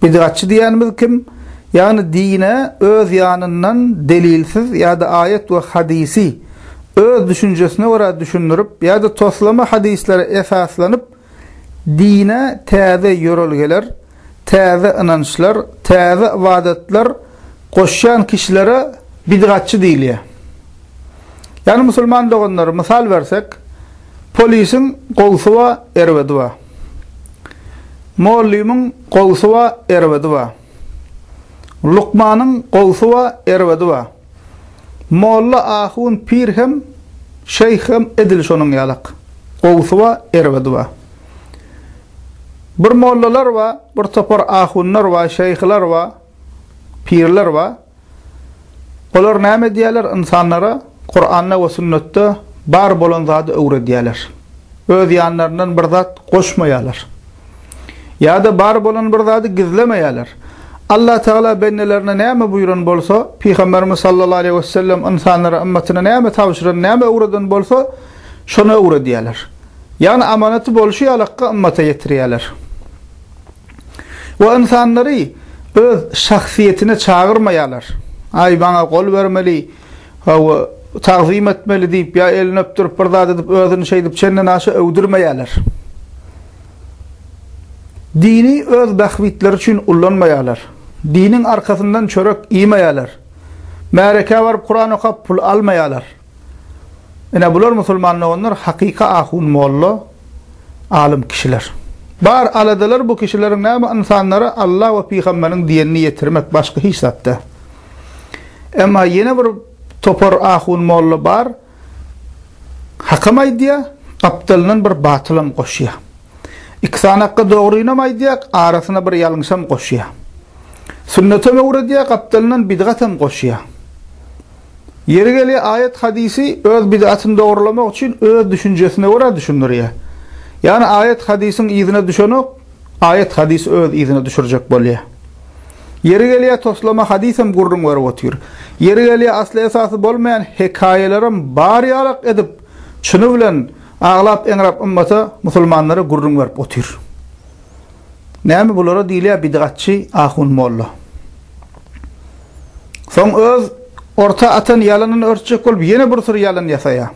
Bidgatçy diýenimiz kim? Ýagny dine öz ýanyndan delilsiz ýa-da aýat we hadysy öz düşünjesine görä düşündirip ýa-da toslama hadyslere esaslanyp dine täze ýörelgeler, täze ynançlar, täze ybadatlar goşýan kişilere bidgatçy diýilýär. Ýagny musulman doganlar mysal bersek, polisiň gowusy bar, erbedi bar. Mollymyň gowusy bar, erbedi bar. Lukmanyň gowusy bar, erbedi bar. Molla, ahun, pir hem, şeýh hem edil şonuň ýalak. Gowusy bar, erbedi bar. Bir mollalar bar, bir topar ahunlar bar, şeýhler bar, pirler bar. Olar näme edýärler? Ynsanlara Kuranda we sünnetde bar bolan zady öwredýärler. Öz ýanlaryndan bir zat goşmaýarlar. Ýa-da bar bolan bir zady gizlemeýärler. Allah Tagala bendelerine näme buýran bolsa, Pygamberimiz sallallahu aleýhi wesellem ynsanlara, ymmatyna näme tabşyran, näme öwreden bolsa, şony öwredýärler. Ýagny amanaty bolşy ýalakka ymmata ýetirýärler. We ynsanlary öz şahsyýetine çagyrmaýarlar. Aý, maňa gol bermeli, hawa, tagzym etmeli diýip, ýa elini öpdürip bir zat edip özüni şeýdip çendenaşa öwdürmeýärler. Dini öz bähbitleri üçin ullanmaýarlar. Diniň arkasyndan çörek iýmeýärler. Märekä baryp Kuran okap pul almaýarlar. Ine bular musulman doganlar hakyky ahun molla alym kişiler. Bar aladalar bu kişileriň näme ynsanlara Allah we pygamberiň diýenini ýetirmek başga hiç zat däl. Emma ýene bir topar ahun molla bar hakam aýdýar gapdalyndan bir batylam goşýar. Iki sany hakka dogrynam aýdýar arasyna bir ýalňyşam goşýar. Sünnetem öwredýär gapdalyndan bidgatam goşýar. Ýeri gelýär aýat hadysy öz bidgatyny dogrulamak üçin öz düşünjesine görä düşündirýär. Ýagny aýat hadysyň yzyna düşenok, aýat hadysy öz yzyna düşürjek bolýar. Ýeri gelýär toslama hadysam gürrüň berip otyr. Ýeri gelýär asly esasy bolmaýan hekaýalaram bar ýalak edip çyny bilen aglap eňräp ymmata musulmanlara gürrüň berip otyr. Näme bulara diýilýär bidgatçy ahun molla. Soň öz orta atan ýalanyny örtjek bolup ýene bir sürü ýalan ýasaýar.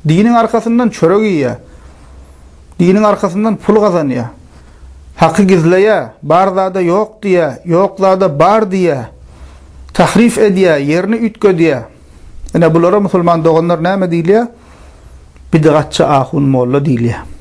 Diniň arkasyndan çörek iýýär. Diniň arkasyndan pul gazanýar. Haky gizleýär, bar zada ýok diýýär, ýok zada bar diýýär. Tahrif edýär, ýerini üýtgedýär. Ine bulara musulman doganlar näme diýilýär? Bidgatçy ahun molla diýilýär.